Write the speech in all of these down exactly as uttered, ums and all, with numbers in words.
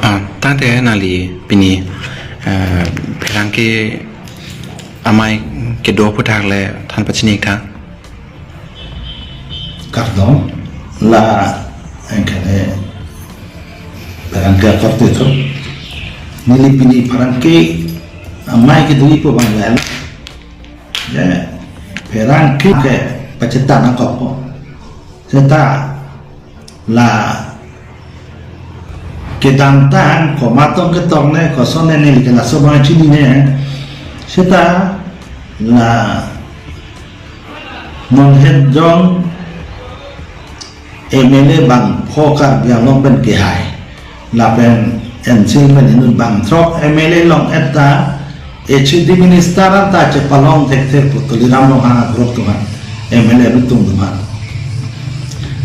Ah, tangte nangli pini, eh, pherangke amei kedo aphuthak le than pachini tha. Kardom, la anke ne pherangke akorte atum. Neli pini pherangke amei kedo pu abang le. Ya, pherangke ke pachethang nangkokpo. Seta la kedamtang komat tong ketok ne, koson ne, neli ke laso abang chinine. Seta la non het jong M L A bangpho Karbi Anglong pen kehai. Lapen N C L pen inut bangthrok M L A long-et ta H A D minister anta chepalong thekthe pu Tuliram Ronghang a-group atum aphan, M L A atum aphan.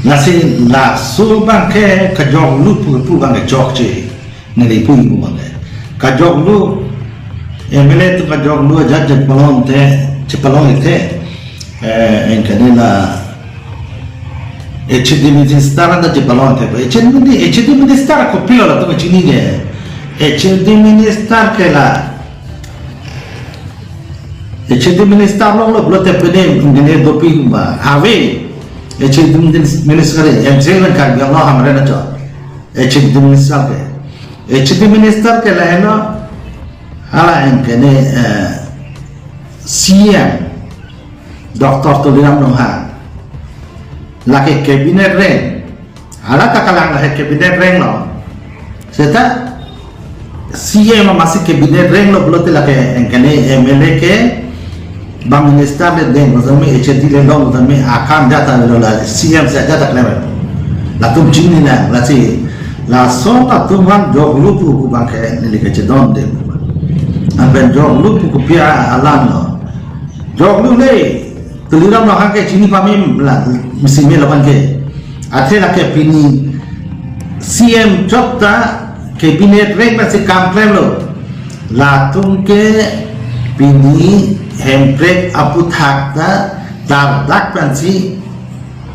Lasi laso abang ke kajoklu pu pu abang ke chokche. Neli pu pu abang ke. Kajoklu, M L A atum kajoklu ajat chepalongthe, chepalongthe. Eh, anke ne la H A D minister anta chepalongthe. H A D mini-, H A D minister kopilo latum chinine. H A D minister ke la, H A D minister longlo pulote pini anke ne dopik ma. Ave H A D minister, N C L pen Karbi Anglong hamren ajo. H A D minister ke. H A D minister ke lahelo, hala anke ne, eh, C M Doctor Tuliram Ronghang. Lake cabinet reng. Hala ta kalang lake cabinet renglo. Seta C M amatsi cabinet renglo pulote lake anke ne M L A ke bang minister le deng, maksudnya H A D le long, maksudnya akam jata lo la C M si jata klem. Latum chinine, lasi lason atum aphan joklu pu pu abang ke neli kachedondun. Anpen joklu pu kopi alamlo. Joklu le, Tuliram Ronghang ke chini pame la, misi me laban ke. Athe lake pini C M chot ta cabinet reng pensi kam klemlo. Latum ke pini hemprek aphuthak ta klardak pensi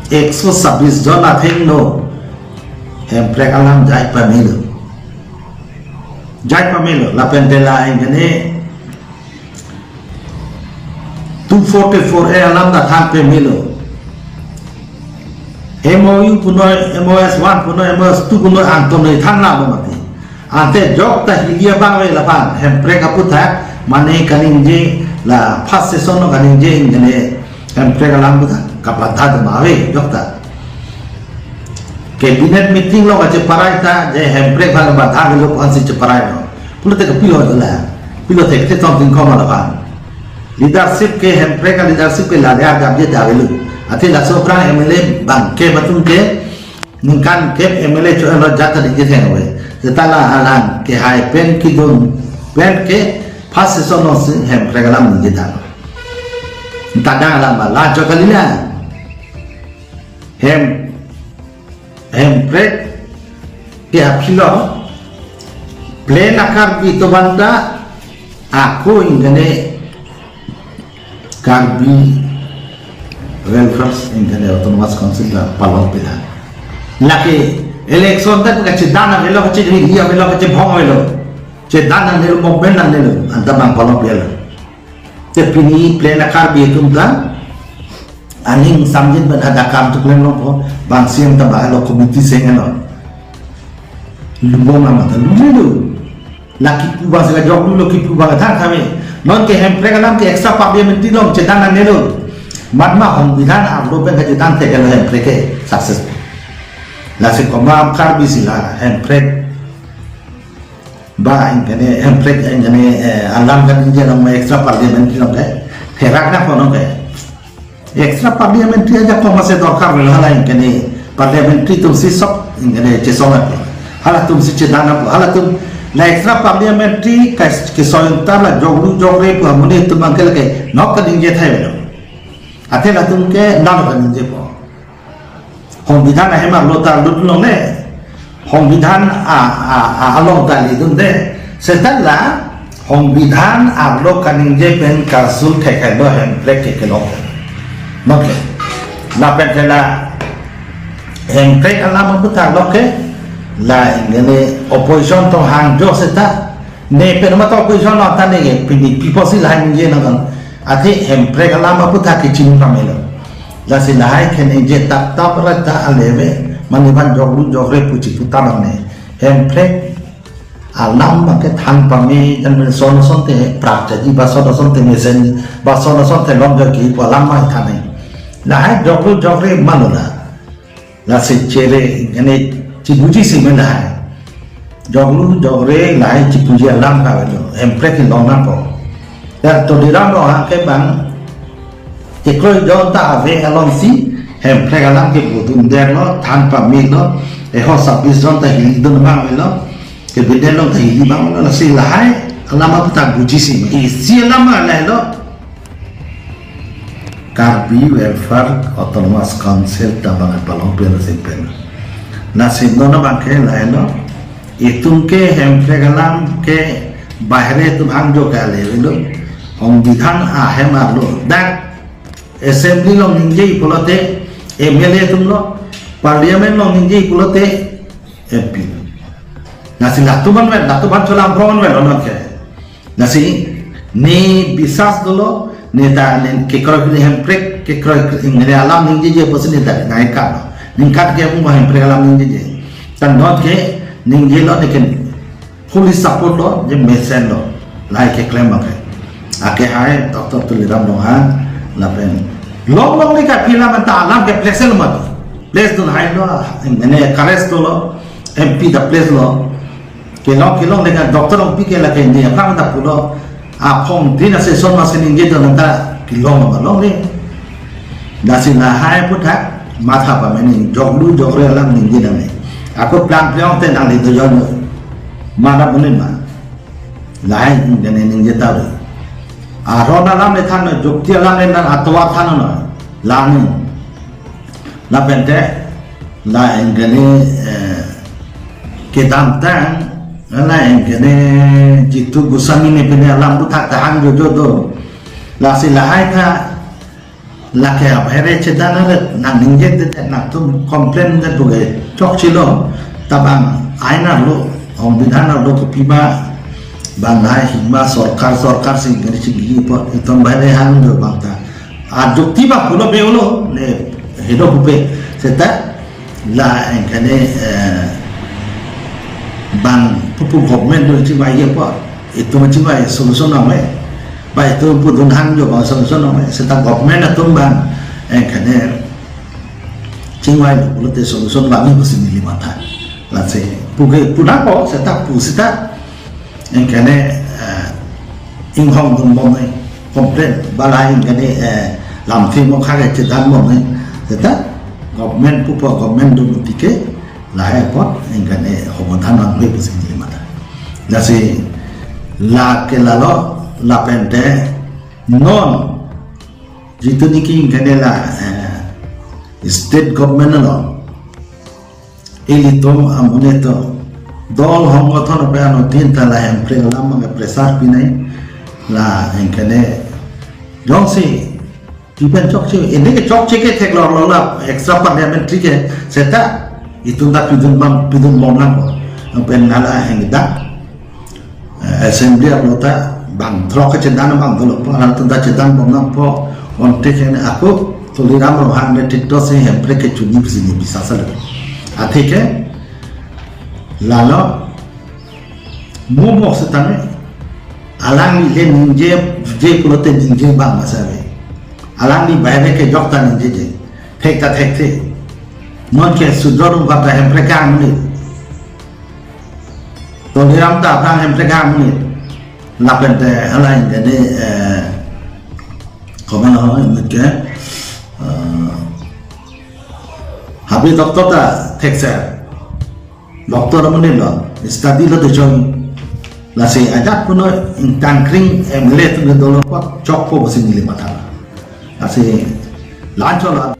ekso sabis jon athengno hemprek alam jai pamelo. Jai pamelo, lapen te la anke ne two forty-four A alam ta than pamelo. M O U punoi, M O S one punoi, M O S two punoi angton noi than la mati. Ante jok ta hili abang le lapen hemprek aphuthak mane kaningje la first session lo kaningje anke ne hemprek alam aphuthak kabadha do ma ave jok ta. Cabinet meeting lo kacheparai ta je hemprek aphan badha kelo ansi cheparai lo. Pulote kopilo dola. Pilo thekthe tong tingkong laphan. Leadership ke hemprek a-leadership ke lale arjap je ta avelo. Athe laso aphrang M L A bangkep atum ke ningkan kep M L A cho-enlo jat ta dingje theng ave. Seta la alang kehai pen kedun pen ke first session lo si hemprek alam dingje tha. Tadang alam ba la cho kali la. Hem, hemprek ke aphi lo plain a-Karbi atum anta ako anke ne Karbi Welfare anke ne Autonomous Council ta palong pila. Lake election ta kachedan avelo, kachehingri avelo, kachebhong avelo. Chedan nangnelo, movement nangnelo, anta bang palong pila. Te pini plain a-Karbi atum ta aning samjin pen hadak akam tu klem longpo, bang C M ta bahai lo, committee seng lo. Lubong amat ta lulelo. La kipu abang si kajoklu lo, kipu abang than kami. Non ke hemprek alam ke extra parliamentary along chedan nangnelo. Matma hongbidhan arlo pen kachedan thek lo hemprek ke success. Lasi komat Karbi si la hemprek ba anke ne hemprek anke ne, eh, alam kaningje along ma extra parliamentary along ke. Therak nangpo non ke. Extra parliamentary ajak komatsi dorkar avelo, hala anke ne parliamentary atum si sok anke ne chesong apo. Halatum si chedan apo. Halatum la extra parliamentary ke, kesoyang ta la joklu jokre pu amonit atum abang ke lake nok kaningje thai avelo. Athe latum ke nang kaningjepo. Hongbidhan ahem arlo ta lut longle. Hongbidhan a, a, a, along ta ledunde. Seta la hongbidhan arlo kaningje pen karsul thekhai lo hemprek ke kelong. Nok le. Lapen te la hemprek alam aphuthak lo ke La ingele opposition atum hangjo seta, ne pen ma to opposition lo ta ne ke pini pipo si lahai ningje nang kan. Athe Hemprek alam aputhak kechini pamelo. Lasi lahai ke ningje tap tap ra ta aleve, mane ban joklu jokre pu chipu ta bang ne. Hemprek alam abang ke than pame, dan sono sonte prap jaji, ba sono sonte mesen, ba sono sonte long jaji pu alam ma than ne. Lahai joklu jokre ma lo la. Lasi chere ingele chipuji si me lahai. Joklu jokre lahai chipuji alam ka avelo. Hemprek kelong nangpo. Ya Tuliram Ronghang ke bang kekroi jon ta ave along si Hemprek alam ke bodun der lo, than pamelo, eho sabis jon ta hili dun bang avelo. Ke biden long ta hili bang lo, lasi lahai alam aputhak buji si. Isi alam ma lahai lo. Karbi Welfare Autonomous Council ta bang palong pelo si pen. Lasi non abang ke lahai lo. Itum ke Hemprek alam ke bahre atum hangjo ke alevelo. Ong bidhan ahem arlo. Dak assembly along ningje pulote M L A atum lo. Parliament along ningje pulote M P. Lasi latum anwen, latum an cholam prong anwen lo non ke. Lasi ne bisas dolo, ne ta ne kekroi kri Hemprek, kekroi kri ne alam ningjeje pusi ne ta nai kan. Ningkan ke mo Hemprek alam ningjeje. Tan not ke ningjelo ne ke fully support lo, je mesen lo. Lahai keklem abang ke. Ake hai Doctor Tuliram Ronghang lapen long long ne ka pila man ta alam ke place lo mat. Place dun hai lo, ne ka rest lo, M P ta place lo. Kelong kelong le ka doctor ong pi ke lake ne aphrang ta pulo. Aphong tin a session ma se ningje dun ta kelong ma long ne. Lasi lahai aputhak matha pame ne, joklu jokre alam ningje dam ne. Ako plan plan te nangli do jon. Mana bunin ma. Lahai ningje ne ningje ta do. Aron alam le than, jokti alam le nang atovar than no. Lani. Lapen te, la ingele, eh, kedamtang, la ingele Jitu Goswami ne pen alam aputhak ta hangjojo do. Lasi lahai ta, lake abhere chedan aret nang ningje det nangtum complain det buge chokchelo, ta bang ain arlo, ong bidhan arlo kopi ma, bang lahai hima sorkar, sorkar si ingele chingki po, itum bahre hangjo bang ta. Ajukti ba pulo be ulo ne hedo pupe seta la ingele, eh, bang pupu government do chingvai ye po, itum chingvai solution nang me, ba itum pudun hangjo bang solution nang me seta government atum bang ingele chingvai pulote solution bang ni pusi neli matha. Lasi puke puna ko seta pu seta ingele, eh, inghong dun bom ne, complain, ba la ingele, eh, lamthe mokha ke chedan bom ne, seta government pupo government dun tike, lahai apot ingele homodan nang le pusi neli matha. Lasi lake lalo lapen te non Jitu niki ingele la, eh, state government along ilitum amonit atum dol hong kothon pe ano tin ta la Hemprek alam abang ke pressure pinai la ingele jongsi ipen chokche, ini ke chokche ke theklor lo la extra parliamentary ke seta itum ta pidun bang pidun bom nang ko. Pen hala hengda, eh, assembly arlo ta bang throk ke chedan bang dolo po, alanglitum ta chedan bom nangpo, onte ke ne ako Tuliram Ronghang ne thik do si Hemprek kechini pusi ne bisas lo. Athe ke lalo mo mo setame alangli le ningje je pulote ningje bang masa ave. Alangli bahre kejok ta ningjeje. Thek ta thekthe. Non ke Sudro Rungkap ta Hemprek amonit. Tuliram ta aphrang Hemprek amonit. Lapen te hala ingele, eh, komat lo inut ke, eh, Habib doctor ta thekser. Doctor amonit lo, study lo te choi. Lasi ajat puno ingtang kring M L A atum ke dolo pot chokpo pusi neli matha. Lasi la-anchot lo.